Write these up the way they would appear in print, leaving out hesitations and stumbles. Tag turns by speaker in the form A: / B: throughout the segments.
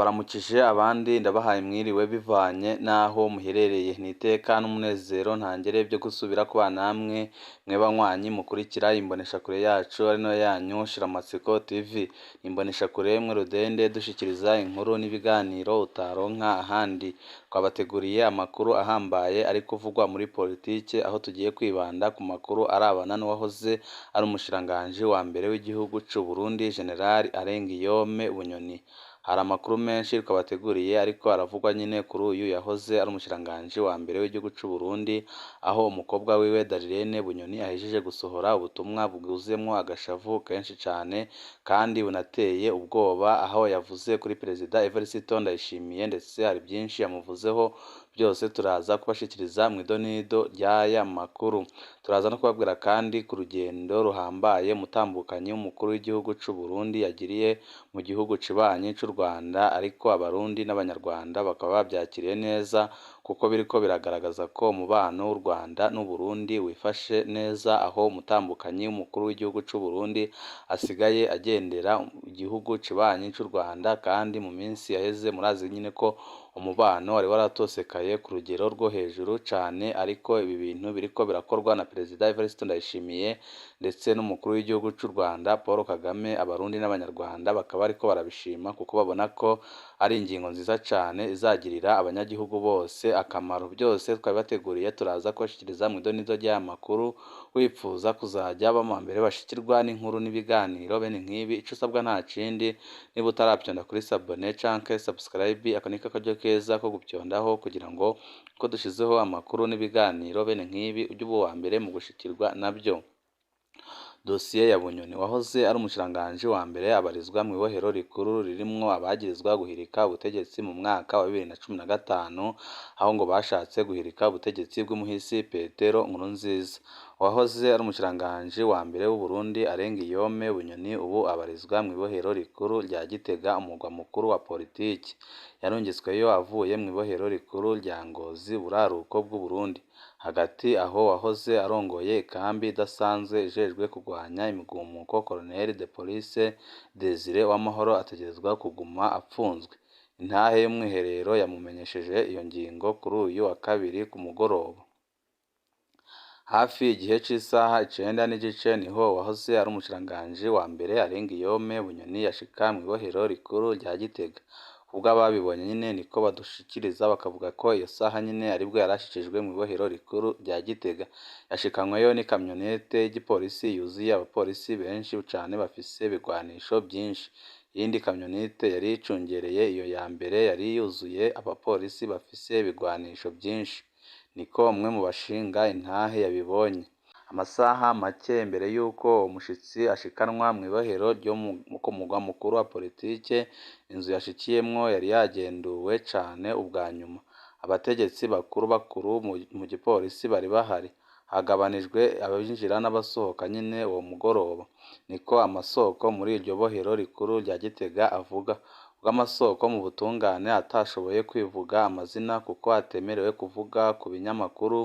A: Ndabaramukije abandi ndabahaye mwiriwe bivanye n'aho muherereye, ni iteka n'umunezero ntangere byo gusubira kubana namwe mwe banywanyi mukurikira imboneshakure yacu ari nayo yanyu Shiramatsiko TV, imboneshakure mwe rudende dushikiriza inkuru n'ibiganiro utaronka ahandi, twabateguriye amakuru ahambaye ari kuvugwa muri politike aho tugiye kwibanda ku makuru arabana n'uwahoze ari umushikiranganji wa mbere w'igihugu c'u Burundi General Arengiyome Bunyoni. Hari amakuru menshi twabateguriye ariko aravugwa nyine kuri uyu yahoze ari umushikiranganji wa mbere w'igihugu c'u Burundi, aho umukobwa wiwe Darlene Bunyoni ahejeje gusohora ubutumwa bwuzuyemwo agashavu kenshi cane kandi bunateye ubwoba, aho yavuze kuri Perezida Evariste Ndayishimiye ndetse hari byinshi yamuvuzeho byose turaza kubashikiriza mw'idonido ry'aya makuru. Turaza no kubabwira kandi ku rugendo ruhambaye umutambukanyi w'umukuru w'igihugu c'u Burundi yagiriye mu gihugu cibanyi c'u Rwanda, ariko Abarundi n'Abanyarwanda bakaba bavyakiriye neza kuko biriko biragaragaza ko umubano w'u Rwanda n'u Burundi wifashe neza, aho umutambukanyi w'umukuru w'igihugu c'u Burundi asigaye agendera igihugu cibanyi c'u Rwanda, kandi mu minsi yaheze murazi nyine ko umubano wari waratosekaye ku rugero rwo hejuru cane, ariko ibi bintu biriko birakorwa na Perezida Evariste Ndayishimiye ndetse n'umukuru w'igihugu c'u Rwanda Paul Kagame, Abarundi n'Abanyarwanda bakaba bariko barabishima kuko babona ko ari ingingo nziza cane izagirira abanyagihugu bose akamaro. Byose twabibateguriye turaza kubashikiriza mw'idonido ry'aya makuru, wipfuza kuzajya uba muwa mbere bashikirwa n'inkuru n'ibiganiro bene nk'ibi, ico usabwa nta kindi niba utaravyonda kuri s'abonner canke subscribe, ako niko karyo keza ko gupyondaho kugira ngo uko dushizeho amakuru n'ibiganiro bene nk'ibi ujye uba uwa mbere mu gushikirwa navyo. Dosiye ya Bunyoni wahoze ari umushikiranganji wa mbere abarizwa mw'ibohero rikuru ririmwo abagirizwa guhirika ubutegetsi mu mwaka wa 2015, aho ngo bashatse guhirika ubutegetsi bw'umuhisi Petero Nkurunziza. Uwahoze ari umushikiranganji wa mbere w'Uburundi Arengiyome Bunyoni ubu abarizwa mw'ibohero rikuru rya Gitega, umurwa mukuru wa politiki. Yarungitsweyo avuye mw'ibohero rikuru rya Ngozi, buraruko bw'Uburundi. Hagati aho uwahoze arongoye ikambi idasanzwe ijejwe kugwanya imigumuko Colonel de Police Desire Uwamahoro ategerezwa kuguma apfunzwe. Intahe y'umwiherero yamumenyesheje iyo ngingo kuri uyu wa kabiri ku mugoroba. Hafi igihe c'isaha 9:15 niho uwahoze ari umushikiranganji wa mbere Arengiyome Bunyoni yashika mw'ibohero rikuru rya Gitega. Kubw'ababibonye nyene niko badushikiriza bakavuga ko iyo saha nyene aribwo yarashikijwe mw'ibohero rikuru rya Gitega. Yashikanyweyo n'ikamyonete y'igipolisi yuzuye abapolisi benshi cane bafise ibigwanisho vyinshi. Iyindi kamyonete yari icungereye iyo ya mbere yari yuzuye abapolisi bafise ibigwanisho vyinshi. Niko umwe mu bashinga intahe yabibonye. Amasaha make mbere y'uko uwo mushitsi ashikanwa mw'ibohero ryo ku murwa mukuru wa politike, inzu yashikiyemwo yari yagenduwe cane ubwa nyuma. Abategetsi bakuru bakuru mu gipolisi bari bahari. Hagabanijwe abinjira n'abasohoka nyene uwo mugoroba. Niko amasoko muri iryo bohero rikuru rya Gitega avuga. Kubw'amasoko mu butungane atashoboye kwivuga amazina kuko atemerewe kuvuga ku binyamakuru,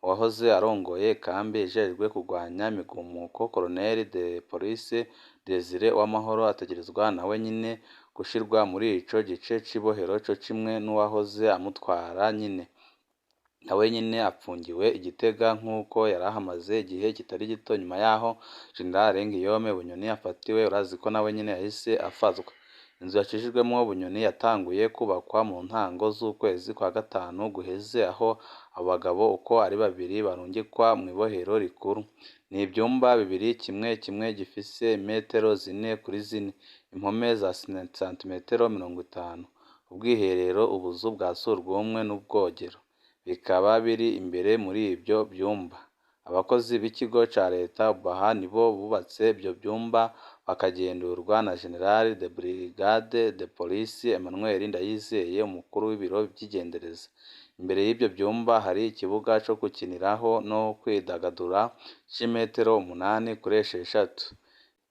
A: uwahoze arongoye ikambi ijejwe kugwanya imigumuko Colonel de Police Desire Uwamahoro ategerezwa nawe nyene gushirwa muri ico gice c'ibohero co kimwe n'uwahoze amutwara nyene. Nawe nyene apfungiwe i Gitega nk'uko yarahamaze igihe kitari gito nyuma yaho General Arengiyome Bunyoni afatiwe, urazi ko nawe nyene yahise afatwa. Inzu yacishijwemwo Bunyoni yatanguye kubakwa mu ntango z'ukwezi kwa gatanu guheze, aho abo bagabo uko ari babiri barungikwa mw'ibohero rikuru. Ni ivyumba bibiri, kimwe kimwe gifise imetero 4 kuri 4, impome za santimetero 50, ubwiherero, ubuzu bwa surwumwe n'ubwogero, bikaba biri imbere muri ivyo vyumba. Abakozi b'ikigo ca leta UBAHA nibo bubatse ivyo vyumba bakagendurwa na General de Brigade de Police Emmanuel Ndayizeye, umukuru w'ibiro vy'igendereza. Imbere y'ivyo vyumba hari ikibuga co gukiniraho no kwidagadura c'imetero 8 kuri 6.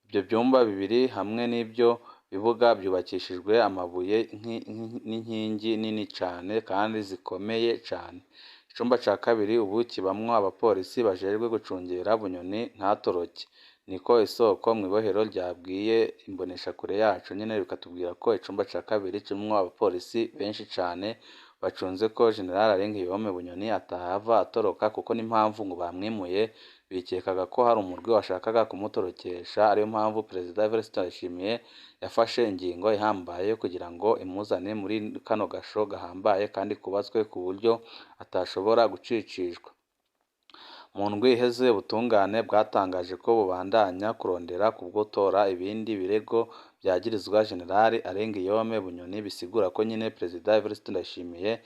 A: Ivyo vyumba bibiri hamwe n'ivyo bibuga vyubakishijwe amabuye n'inkingi nini cane kandi zikomeye cane. Icumba ca kabiri ubu kibamwo abapolisi bajejwe gucungera Bunyoni ntatoroke. Niko isoko mw'ibohero ryabwiye imboneshakure yacu nyene, bikatubwira ko icumba ca kabiri kirimwo abapolisi benshi cane bacunze ko General Alain Guillaume Bunyoni atahava atoroka, kuko n'impamvu ngo bamwimuye bikekaga ko hari umurwi washakaga kumutorokesha, ariyo mpamvu Perezida Evariste Ndayishimiye yafashe ingingo ihambaye kugira ngo imuzane muri kano gasho gahambaye kandi kubatswe ku buryo atashobora gucicishwa. Mu ndwi iheze ubutungane bwatangaje ko bubandanya kurondera kubwotora ibindi birego vyagirizwa General Alain Guillaume Bunyoni, bisigura ko nyene Perezida Evariste Ndayishimiye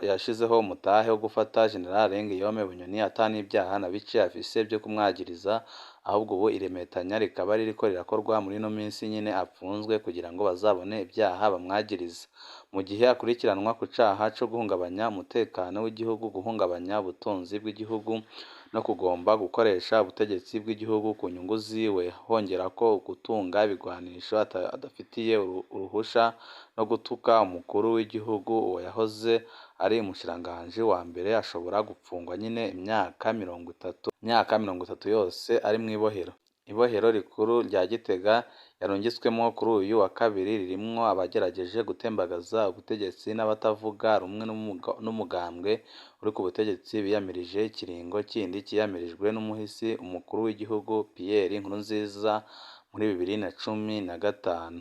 A: yashizeho umutahe wo gufata General Alain Guillaume Bunyoni ata n'ivyaha na bike afise vyo kumwagiriza, ahubwo ubu iremetanya rikaba ririko rirakorwa muri ino minsi nyene apfunzwe kugira ngo bazabone ivyaha bamwagiriza. Mu gihe akurikiranwa ku caha co guhungabanya umutekano w'igihugu, guhungabanya ubutunzi bw'igihugu no kugomba gukoresha ubutegetsi bw'igihugu ku nyungu ziwe, hongerako gutunga ibigwanisho adafitiye uruhusha no gutuka umukuru w'igihugu. Uwo yahoze ari umushikiranganji wa mbere ashobora gupfungwa nyene imyaka 30, imyaka 30 yose ari mw'ibohero. Ibohero rikuru rya Gitega yarungitswemwo kuri uyu wa kabiri ririmwo abagerageje gutembagaza ubutegetsi n'abatavuga rumwe n'umugambwe uri ku butegetsi biyamirije ikiringo kindi ciyamirijwe n'umuhisi umukuru w'igihugu Pierre Nkurunziza muri 2015.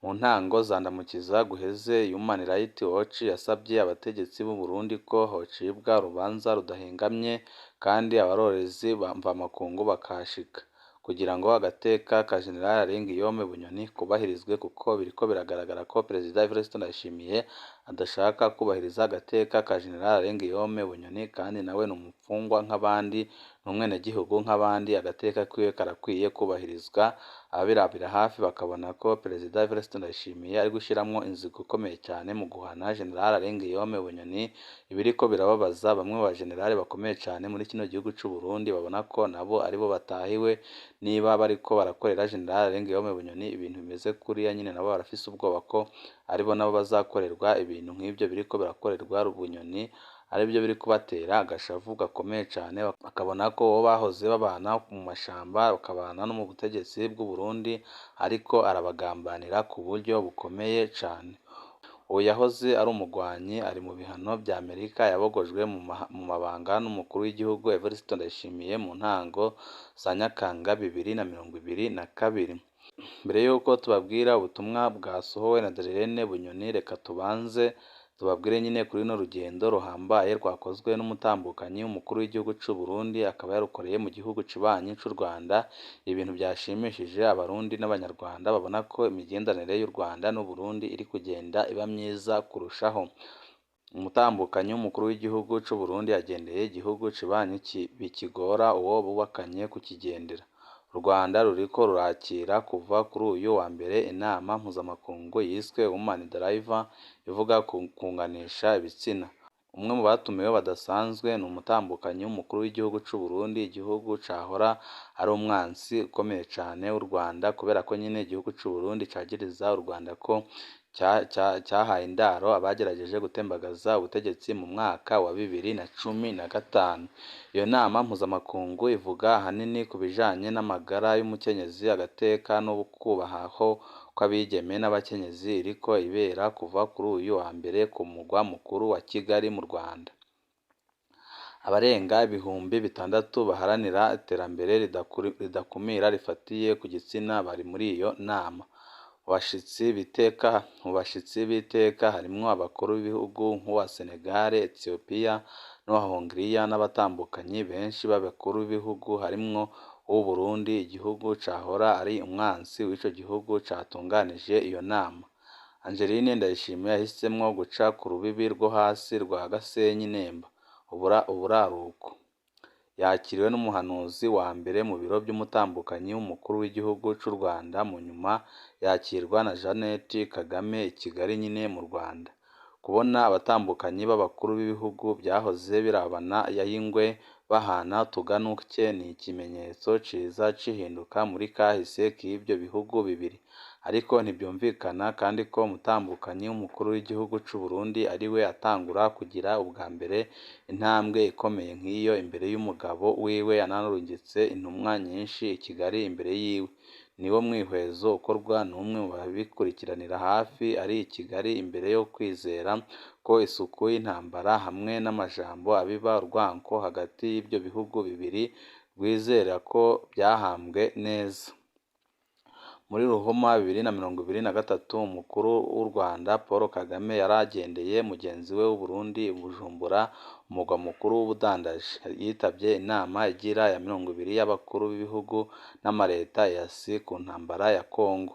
A: Mu ntango za ndamukiza guheze, Human Rights Watch yasabye abategetsi b'u Burundi ko hocibwa urubanza rudahengamye kandi abarorerezi mvamakungu bakahashika, kugira ngo agateka ka General Alain Guillaume Bunyoni kubahirizwe, kuko biriko biragaragara ko Perezida Evariste Ndayishimiye adashaka kubahiriza agateka ka General Alain Guillaume Bunyoni, kandi nawe ni umupfungwa nk'abandi, ni umwenegihugu nk'abandi, agateka kiwe karakwiye kubahirizwa. Ababirabira hafi bakabona ko Perezida Evariste Ndayishimiye ari gushiramwo inzigo ikomeye cane mu guhana General Alain Guillaume Bunyoni, ibiriko birababaza bamwe mu bajenerali bakomeye cane muri kino gihugu c'u Burundi, babona ko nabo aribo batahiwe niba bariko barakorera General Alain Guillaume Bunyoni ibintu bimeze kuriya nyene, nabo barafise ubwoba ko aribo nabo bazakorerwa ibintu nk'ivyo biriko birakorerwa Bunyoni, aribyo biri kubatera agashavu gakomeye cane, bakabona ko uwo bahoze babana mu mashamba bakabana no mu butegetsi bw'u Burundi ariko arabagambanira ku buryo bukomeye cane. Uwo yahoze ari umugwanyi ari mu bihano vya Amerika, yabogojwe mu mabanga n'umukuru w'igihugu Evariste Ndayishimiye mu ntango za Nyakanga 2022. Mbere y'uko tubabwira ubutumwa bwasohowe na Adeline Bunyoni, reka tubanze tubabwire nyine kuri runo rugendo ruhambaye rwakozwe n'umutambukanyi w'umukuru w'igihugu c'u Burundi, akaba yarukoreye mu gihugu kibanyi c'u Rwanda, ibintu byashimishije abarundi n'abanyarwanda babona ko imigenderanire y'u Rwanda n'u Burundi iri kugenda iba myiza kurushaho. Umutambukanyi w'umukuru w'igihugu c'u Burundi yagendeye igihugu kibanyi bikigora uwo bubakanye kukigendera. U Rwanda ruriko rurakira kuva kuri uyu wa mbere inama mpuzamakungu yiswe Women Driver, ivuga ku kunganisha ibitsina. Umwe mu batumiwe badasanzwe ni umutambukanyi w'umukuru w'igihugu c'u Burundi, igihugu cahora ari umwansi ukomeye cane w'u Rwanda, kubera ko nyene igihugu c'u Burundi cagiriza u Rwanda ko cyahaye indaro abagerageje gutembagaza ubutegetsi mu mwaka wa 2015. Iyo nama mpuzamakungu ivuga ahanini ku bijanye n'amagara y'umukenyezi, agateka no kubahaho kw'abigeme n'abakenyezi, iriko ibera kuva kuri uyu wa mbere ku mugwa mukuru wa Kigali mu Rwanda. Abarenga 6000 baharanira iterambere ridakumira rifatiye ku gitsina bari muri iyo nama. Mu bashitsi b'iteka harimwo abakuru b'ibihugu nk'uwa Senegal, Ethiopia n'uwa Hongiriya, n'abatambukanyi benshi b'abakuru b'ibihugu harimwo uw'u Burundi, igihugu cahora ari umwansi w'ico gihugu catunganije iyo nama. Angeline Ndayishimiye yahisemwo guca ku rubibi rwo hasi rwa Gasenyi Nemba, uburaruko. Yakiriwe n'umuhanuzi wa mbere mu biro by'umutambukanyi w'umukuru w'igihugu c'u Rwanda, mu nyuma yakirwa na Jeannette Kagame i Kigali nyine mu Rwanda. Kubona abatambukanyi b'abakuru b'ibihugu byahoze birabana ay'ingwe bahana utuganuke ni ikimenyetso ciza c'ihinduka muri kahise k'ivyo bihugu bibiri. Ariko ntivyumvikana kandi ko umutambukanyi w'umukuru w'igihugu c'u Burundi ariwe atangura kugira ubwa mbere intambwe ikomeye nk'iyo imbere y'umugabo wiwe yanarungitse intumwa nyinshi i Kigali imbere yiwe. Niwo mwihwezo ukorwa n'umwe mu babikurikiranira hafi ari i Kigali imbere yo kwizera ko isuku y'intambara hamwe n'amajambo abiba urwanko hagati y'ivyo bihugu bibiri rwizera ko vyahambwe neza. Muri Ruhuma 2023, umukuru w'u Rwanda Paul Kagame yaragendeye mugenzi we w'Uburundi i Bujumbura, umugwa mukuru w'ubudandaji. Yitavye inama igira ya 20 y'abakuru b'ibihugu n'amareta EAC ku ntambara ya Congo.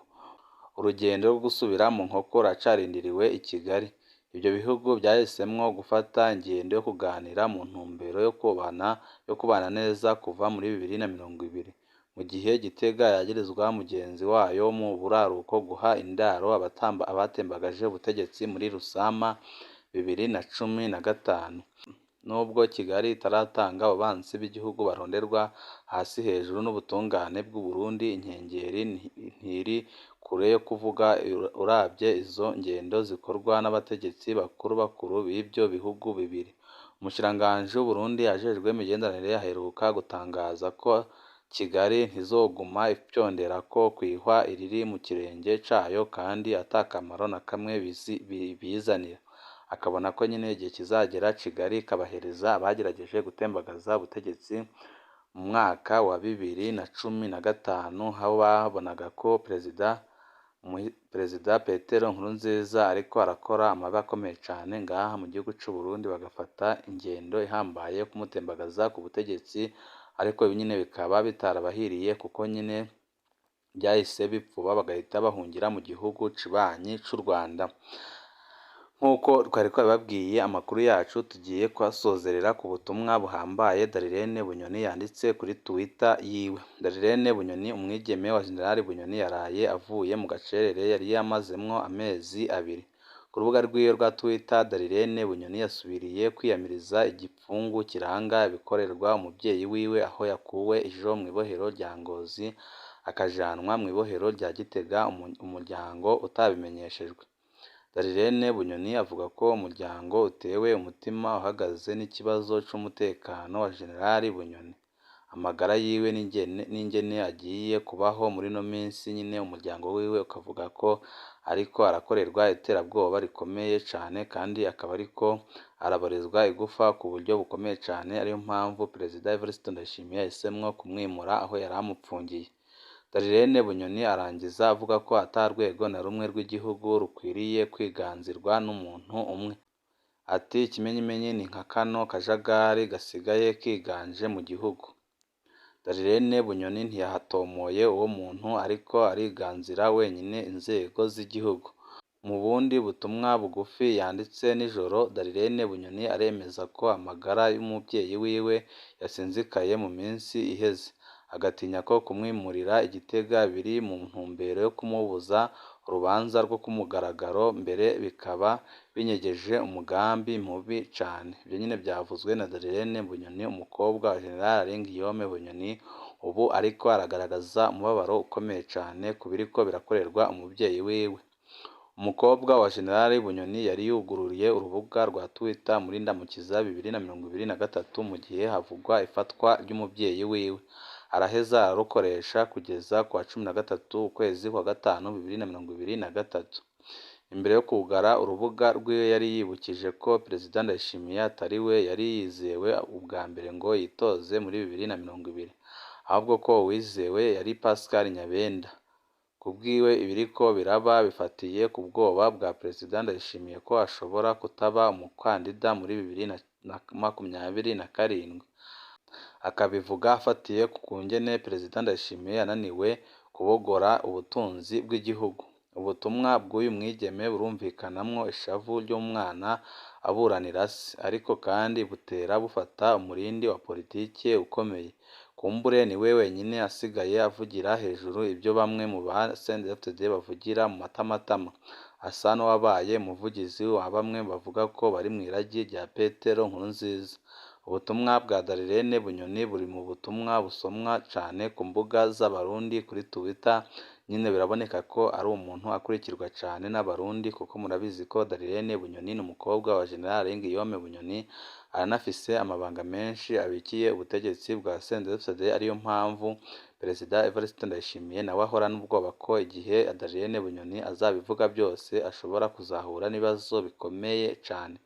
A: Urugendo rwo gusubira mu nkoko ruracarindiriwe i Kigali. Ivyo bihugu vyahisemwo gufata ingendo yo kuganira mu ntumbero yo kubana neza kuva muri 2020. Mu gihe Gitega yagirizwa mugenzi wayo mu buraruko guha indaro abatembagaje ubutegetsi muri Rusama 2015. Nubwo Kigali itaratanga abo bansi b'igihugu baronderwa hasi hejuru n'ubutungane bw'u Burundi, inkengeri ntiri kure yo kuvuga uravye izo ngendo zikorwa n'abategetsi bakuru bakuru b'ivyo bihugu bibiri. Umushikiranganji w'Uburundi ajejwe imigenderanire aheruka gutangaza ko Kigali ntizoguma ifyonderako kwihwa iriri mu kirenge cayo kandi ata kamaro na kamwe biyizanira. Akabona ko nyene igihe kizagera Kigali ikabahereza abagerageje gutembagaza ubutegetsi mu mwaka wa 2015, aho babonaga ko Perezida Petero Nkurunziza ariko arakora amabi akomeye cane ngaha mu gihugu c'u Burundi, bagafata ingendo ihambaye yo kumutembagaza ku butegetsi, ariko nyene bikaba bitarabahiriye kuko nyene vyahise bipfuba bagahita bahungira mu gihugu cibanyi c'u Rwanda. Nk'uko twari twabibabwiye, amakuru yacu tugiye kuyasozerera ku butumwa buhambaye Darlene Bunyoni yanditse kuri Twitter yiwe. Darlene Bunyoni, umwigeme wa General Bunyoni, yaraye avuye mu gacerere yari yamazemwo amezi abiri. Ku rubuga rwiwe rwa Twitter, Darlene Bunyoni yasubiriye kwiyamiriza igipfungu kiranga ibikorerwa umuvyeyi wiwe aho yakuwe ejo mw'ibohero rya Ngozi akajanwa mw'ibohero rya Gitega umuryango utabimenyeshejwe. Darlene Bunyoni avuga ko umuryango utewe umutima uhagaze n'ikibazo c'umutekano wa General Bunyoni, amagara yiwe n'ingene agiye kubaho muri ino minsi. Nyene umuryango wiwe ukavuga ko ariko arakorerwa iterabwoba rikomeye cane kandi akaba ariko araborezwa igufa ku buryo bukomeye cane, ariyo mpamvu Perezida Evariste Ndayishimiye yahisemwo kumwimura aho yari amupfungiye. Darlene Bunyoni arangiza avuga ko ata rwego na rumwe rw'igihugu rukwiriye kwiganzirwa n'umuntu umwe. Ati ikimenyimenyi ni nka kano kajagari gasigaye kiganje mu gihugu. Darlene Bunyoni ntiyahatomoye uwo muntu ariko ariganzira wenyine inzego z'igihugu. Mu bundi butumwa bugufi yanditse nijoro, Darlene Bunyoni aremeza ko amagara y'umuvyeyi wiwe yasinzikaye mu minsi iheze, agatinya ko kumwimurira i Gitega biri mu ntumbero yo kumubuza urubanza rwo ku mugaragaro, mbere bikaba binyegeje umugambi mubi cane. Ivyo nyene vyavuzwe na Darlene Bunyoni, umukobwa wa General Alain Guillaume Bunyoni, ubu ariko aragaragaza umubabaro ukomeye cane ku biriko birakorerwa umuvyeyi wiwe. Umukobwa wa General Bunyoni yari yugururiye urubuga rwa Twitter muri Ndamukiza 2023 mu gihe havugwa ifatwa ry'umuvyeyi wiwe. Araheza ararukoresha kugeza kuwa 13 ukwezi kwa gatanu 2023. Imbere yo kugara urubuga rwiwe yari yibukije ko Perezida Ndayishimiye atari we yari yizewe ubwa mbere ngo yitoze muri 2020, ahubwo ko uwizewe yari Pascal Nyabenda. Kubwiwe ibiriko biraba bifatiye ku bwoba bwa Perezida Ndayishimiye ko ashobora kutaba umukandida muri 2027. Akabivuga afatiye ku kungene Perezida Ndayishimiye yananiwe kubogora ubutunzi bw'igihugu. Ubutumwa bw'uyu mwigeme burumvikanamwo ishavu ry'umwana aburanira se, ariko kandi butera bufata umurindi wa politike ukomeye. Kumbure niwe wenyine asigaye avugira hejuru ibyo bamwe mu ba CNDD-FDD bavugira mu matamatama. Asa n'uwabaye umuvugizi wa bamwe bavuga ko bari mw'iragi rya Petero Nkurunziza. Ubutumwa bwa Darlene Bunyoni buri mu butumwa busomwa cane ku mbuga z'Abarundi kuri Twitter, nyine biraboneka ko ari umuntu akurikirwa cane n'Abarundi kuko murabizi ko Darlene Bunyoni ni umukobwa wa General Guillaume Bunyoni, aranafise amabanga menshi abikiye ubutegetsi bwa CNDD-FDD, ariyo mpamvu Perezida Evariste Ndayishimiye nawe ahorana ubwoba ko igihe Darlene Bunyoni azabivuga byose ashobora kuzahura n'ibibazo bikomeye cane.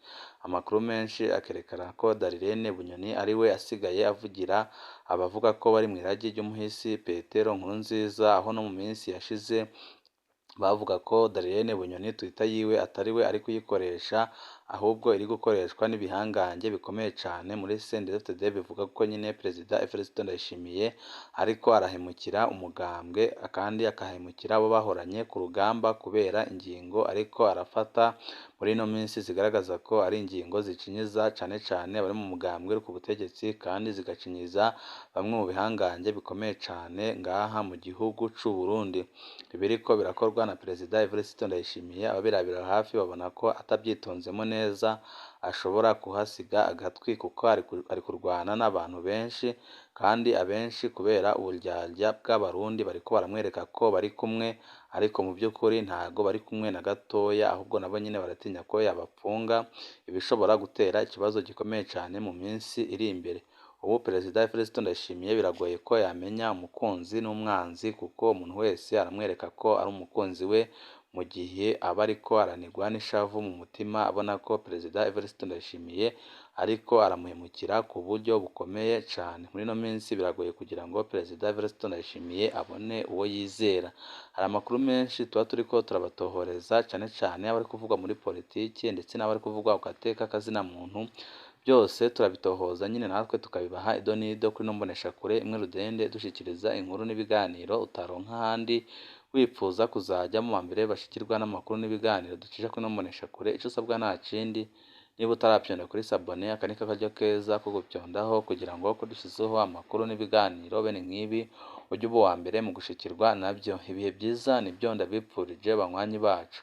A: Amakuru menshi akerekana ko Darlene Bunyoni ariwe asigaye avugira abavuga ko bari mw'iragi ry'umuhisi Petero Nkurunziza, aho no mu minsi yashize bavuga ko Darlene Bunyoni Twitter yiwe atari we ari kuyikoresha ahubwo iri gukoreshwa n'ibihangange bikomeye cane muri CNDD-FDD, bivuga ko nyine Perezida Evariste Ndayishimiye ariko arahemukira umugambwe kandi akahemukira abo bahoranye ku rugamba kubera ingingo ariko arafata muri ino minsi zigaragaza ko ari ingingo zicinyiza cane cane abari mu mugambwe uri ku butegetsi kandi zigacinyiza bamwe mu bihangange bikomeye cane ngaha mu gihugu c'u Burundi. Ibiriko birakorwa na Perezida Evariste Ndayishimiye ababirabira hafi babona ko atabyitonzemo neza ashobora kuhasiga agatwi kuko ari kurwana n'abantu benshi kandi abenshi kubera uburyarya bw'Abarundi bariko baramwereka ko bari kumwe ariko mu by'ukuri ntago bari kumwe na gatoya, ahubwo nabo nyine baratinya ko yabapfunga, ibishobora gutera ikibazo gikomeye cane mu minsi iri imbere. Ubu Perezida Evariste Ndayishimiye biragoye ko yamenya umukunzi n'umwanzi kuko umuntu wese aramwereka ko ari umukunzi we mu gihe aba ariko aranigwa n'ishavu mu mutima abona ko Perezida Evariste Ndayishimiye ariko aramuhemukira ku buryo bukomeye cane. Muri ino minsi biragoye kugira ngo Perezida Evariste Ndayishimiye abone uwo yizera. Hari amakuru menshi tuba turiko turabatohoreza cane cane aba ari kuvugwa muri politiki ndetse n'aba ari kuvugwa ku gateka kazina muntu, byose turabitohoza nyine natwe tukabibaha ido n'ido kuri ino mboneshakure imwe rudende dushikiriza inkuru n'ibiganiro utaronka ahandi, wipfuza kuzajya mu bambere bashikirwa n'amakuru n'ibiganiro ducisha kuri ino mboneshakure, ico usabwa nta kindi niba utarapyonda kuri sabone aka ni akaryo keza ko gupyondaho kugira ngo ko dushyizeho amakuru n'ibiganiro bene nk'ibi ujye uba uwa mbere mu gushikirwa nabyo. Ibihe byiza nibyo ndabipfurije banywanyi bacu.